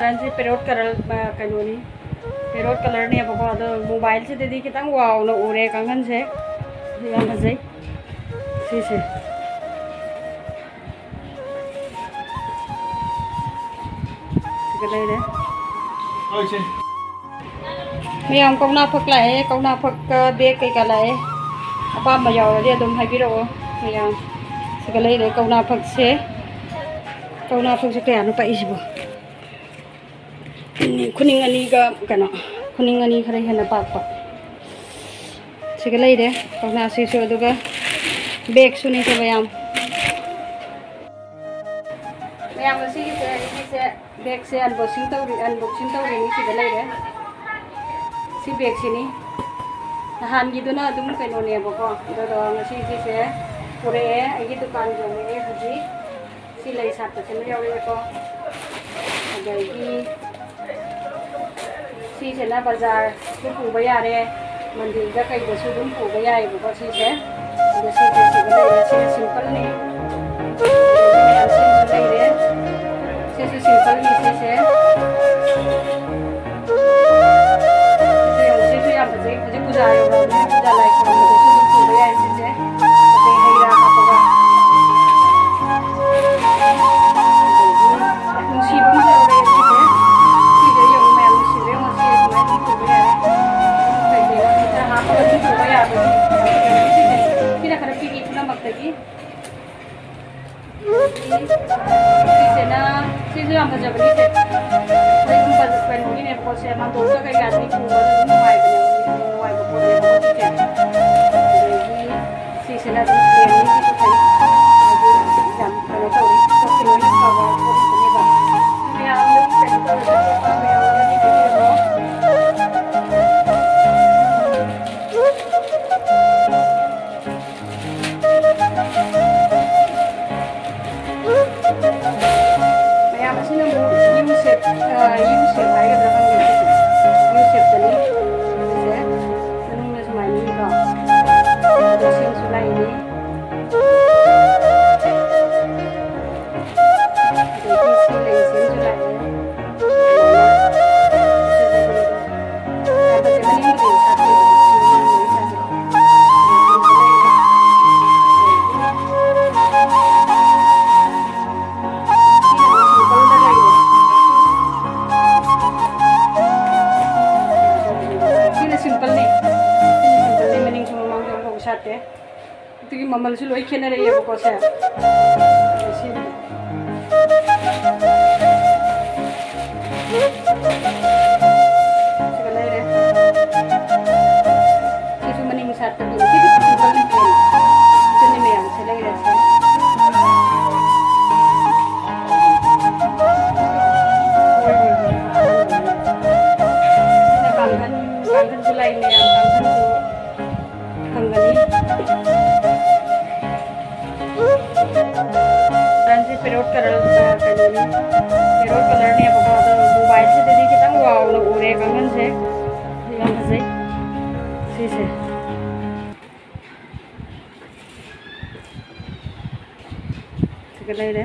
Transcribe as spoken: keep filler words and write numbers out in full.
ꯀꯥꯟꯁꯦ parrot colour, ꯑ, ꯀꯩꯅꯣꯅꯤ, parrot colourꯅꯦꯕꯀꯣ꯫ ꯑꯗꯣ mobileꯁꯤꯗꯗꯤ ꯈꯤꯇꯪ ꯋꯥꯎꯅ ꯎꯔꯦ ꯀꯥꯡꯈꯟꯁꯦ꯫ ꯁꯤ ꯌꯥꯝ ꯐꯖꯩ꯫ ꯁꯤꯁꯦ꯫ ꯁꯤꯒ ꯂꯩꯔꯦ꯫ ꯃꯌꯥꯝ, ꯀꯧꯅꯥ ꯐꯛ ꯂꯥꯛꯑꯦ, ꯀꯧꯅꯥ ꯐꯛꯀ bag ꯀꯩꯀꯥ ꯂꯥꯛꯑꯦ꯫ ꯑꯄꯥꯝꯕ ꯌꯥꯎꯔꯗꯤ ꯑꯗꯨꯝ ꯍꯥꯏꯕꯤꯔꯛꯑꯣ ꯃꯌꯥꯝ꯫ ꯁꯤꯒ ꯂꯩꯔꯦ ꯀꯧꯅꯥ ꯐꯛꯁꯦ꯫ ꯀꯧꯅꯥ ꯐꯛꯁꯦ ꯀꯌꯥꯅꯣ ꯄꯥꯛꯏꯁꯤꯕꯣ? ꯈꯨꯅꯤꯡ ꯑꯅꯤꯒ ꯀꯩꯅꯣ, ꯈꯨꯅꯤꯡ ꯑꯅꯤ ꯈꯔ ꯍꯦꯟꯅ ꯄꯥꯛꯄ꯫ ꯁꯤꯒ ꯂꯩꯔꯦ ꯀꯧꯅꯥꯁꯤꯁꯨ, ꯑꯗꯨꯒ bagꯁꯨꯅꯤ ꯁꯦ ꯃꯌꯥꯝ꯫ ꯃꯌꯥꯝ, ꯉꯁꯤꯒꯤꯁꯦ ꯑꯩꯒꯤꯁꯦ bagꯁꯦ unboxing ꯇꯧꯔꯤ, unboxing ꯇꯧꯔꯤꯅꯤ꯫ ꯁꯤꯗ ꯂꯩꯔꯦ꯫ ꯁꯤ bagꯁꯤꯅꯤ꯫ ꯅꯍꯥꯟꯒꯤꯗꯨꯅ ꯑꯗꯨꯝ ꯀꯩꯅꯣꯅꯦꯕꯀꯣ꯫ ꯑꯗꯨꯒ ꯉꯁꯤꯒꯤꯁꯦ ꯄꯨꯔꯛꯑꯦ, ꯑꯩꯒꯤ ꯗꯨꯀꯥꯟ ꯌꯧꯔꯛꯑꯦ ꯍꯧꯖꯤꯛ꯫ ꯁꯤ ꯂꯩ ꯁꯥꯠꯄꯁꯤꯃ ꯌꯥꯎꯔꯛꯑꯦꯀꯣ꯫ ꯑꯗꯒꯤ ꯁꯤꯁꯤꯅ ꯕꯖꯥꯔꯁꯨ ꯄꯨꯕ ꯌꯥꯔꯦ, ꯃꯟꯗꯤꯔꯗ ꯀꯩꯗꯁꯨ ꯑꯗꯨꯝ ꯄꯨꯕ ꯌꯥꯏꯑꯕꯀꯣ ꯁꯤꯁꯦ꯫ ꯑꯗꯣ ꯁꯤꯁꯦ ꯁꯤꯗ ꯂꯩꯔꯦ, ꯁꯤꯅ simpleꯅꯤ꯫ ꯁꯤꯁꯨ ꯂꯩꯔꯦ, ꯁꯤꯁꯨ simpleꯅꯤ ꯁꯤꯁꯦ꯫ ꯁꯤꯁꯦ ꯌꯦꯡꯉꯨ, ꯁꯤꯁꯨ ꯌꯥꯝ ꯐꯖꯩ꯫ ꯍꯧꯖꯤꯛ ꯄꯨꯖꯥ ꯌꯧꯔꯛꯑꯕꯅꯤꯅ ꯄꯨꯖꯥ ꯂꯥꯏ ꯈꯨꯔꯨꯝꯕꯗꯁꯨ ꯑꯗꯨꯝ ꯄꯨꯕ ꯌꯥꯏ ꯁꯤꯁꯦ꯫ ꯑꯇꯩ ꯍꯩ ꯔꯥ ꯍꯥꯞꯄꯒ꯫ ꯑꯗꯒꯤ ꯅꯨꯡꯁꯤꯕ ꯑꯃ ꯂꯧꯔꯦ ꯁꯤꯁꯦ꯫ ꯁꯤꯁꯦ ꯌꯦꯡꯉꯨ ꯃꯌꯥꯝ, ꯅꯨꯡꯁꯤꯕ ꯌꯦꯡꯉꯨ꯫ ꯁꯤ ꯁꯨꯃꯥꯏꯅ ꯑꯗꯨꯝ ꯄꯨꯕ ꯌꯥꯔꯦ꯫ ꯀꯩ ꯀꯩꯅꯣ ꯈꯔ ꯍꯥꯞꯄꯒ ꯑꯗꯨꯝ ꯄꯨꯕ ꯌꯥꯕꯒꯤ ꯁꯤꯁꯦ꯫ ꯁꯤꯅ ꯈꯔ ꯄꯤꯛꯏ ꯄꯨꯝꯅꯃꯛꯇꯒꯤ꯫ ꯁꯤꯁꯤꯅ, ꯁꯤꯁꯨ ꯌꯥꯝ ꯐꯖꯕꯅꯤ ꯁꯦ꯫ ꯑꯩꯈꯣꯏ ꯁꯨꯝ ꯀꯩꯅꯣꯒꯤꯅꯦꯕꯀꯣ ꯁꯦ, ꯃꯥꯡꯒꯣꯜꯗ ꯀꯩꯀꯥꯗꯤ ꯄꯨꯕꯗ ꯑꯗꯨꯝ ꯅꯨꯡꯉꯥꯏꯕꯅꯦꯕ, ꯅꯨꯡꯉꯥꯏꯕ ꯄꯣꯠꯅꯦꯕꯀꯣ ꯁꯤꯁꯦ꯫ ꯑꯗꯒꯤ ꯁꯤꯁꯤꯅ ꯑꯗꯨꯝ ꯂꯦꯝꯃꯤ, ꯁꯤꯁꯨ ꯐꯩ꯫ ꯍꯥꯏꯗꯤ ꯌꯥꯝ ꯀꯩꯅꯣ ꯇꯧꯋꯤ, ꯄꯣꯠꯁꯦ ꯂꯣꯏꯅ ꯐꯕ ꯄꯣꯠ ꯉꯥꯛꯇꯅꯦꯕ꯫ ꯃꯌꯥꯝ ꯑꯗꯨꯝ ꯀꯩꯅꯣ ꯇꯧꯔꯁꯨ ꯑꯄꯥꯝꯕ ꯌꯥꯎꯔꯒꯗꯤ ꯍꯥꯏꯕꯤꯔꯛꯑꯣ꯫ ꯃꯌꯥꯝ ꯑꯁꯤꯅ ꯑꯃꯨꯛ U shape, ꯑ, U shape ꯍꯥꯏꯒꯗ꯭ꯔꯥ ꯈꯪꯗꯦ ꯁꯤꯁꯦ꯫ U shapeꯇꯅꯤ꯫ ꯁꯤꯁꯦ ꯃꯅꯨꯡꯗ ꯁꯨꯃꯥꯏꯅꯅꯤꯀꯣ꯫ ꯑꯗꯣ ꯁꯤꯅꯁꯨ ꯂꯥꯛꯏꯅꯤ꯫ ꯃꯃꯜꯁꯨ ꯂꯣꯏ ꯈꯦꯠꯅꯔꯛꯑꯦꯕꯀꯣ ꯁꯦ꯫ ꯁꯤ꯫ ꯁꯤꯒ ꯂꯩꯔꯦ꯫ ꯁꯤꯁꯨ ꯃꯅꯤꯡ ꯁꯥꯠꯄꯗꯨꯅꯤ꯫ ꯁꯤꯗꯤ ꯄꯤꯝꯄꯜ ꯏꯝꯄꯦꯟ꯫ ꯁꯤꯅꯤ ꯃꯌꯥꯝꯁꯦ ꯂꯩꯔꯦꯁꯦ꯫ ꯁꯤꯅ ꯀꯥꯡꯈꯟ, ꯀꯥꯡꯈꯟꯁꯨ ꯂꯩ ꯃꯌꯥꯝ, ꯀꯥꯡꯈꯟꯁꯨ ꯐꯪꯒꯅꯤ꯫ ꯀꯥꯡꯈꯟꯁꯦ parrot colour, ꯀꯩꯅꯣꯅꯤ, parrot colourꯅꯦꯕꯀꯣ꯫ ꯑꯗꯣ ꯃꯣꯕꯥꯏꯜꯁꯤꯗꯗꯤ ꯈꯤꯇꯪ ꯋꯥꯎꯅ ꯎꯔꯦ ꯀꯥꯡꯈꯟꯁꯦ꯫ ꯌꯥꯝ ꯐꯖꯩ ꯁꯤꯁꯦ꯫ ꯁꯤꯒ ꯂꯩꯔꯦ꯫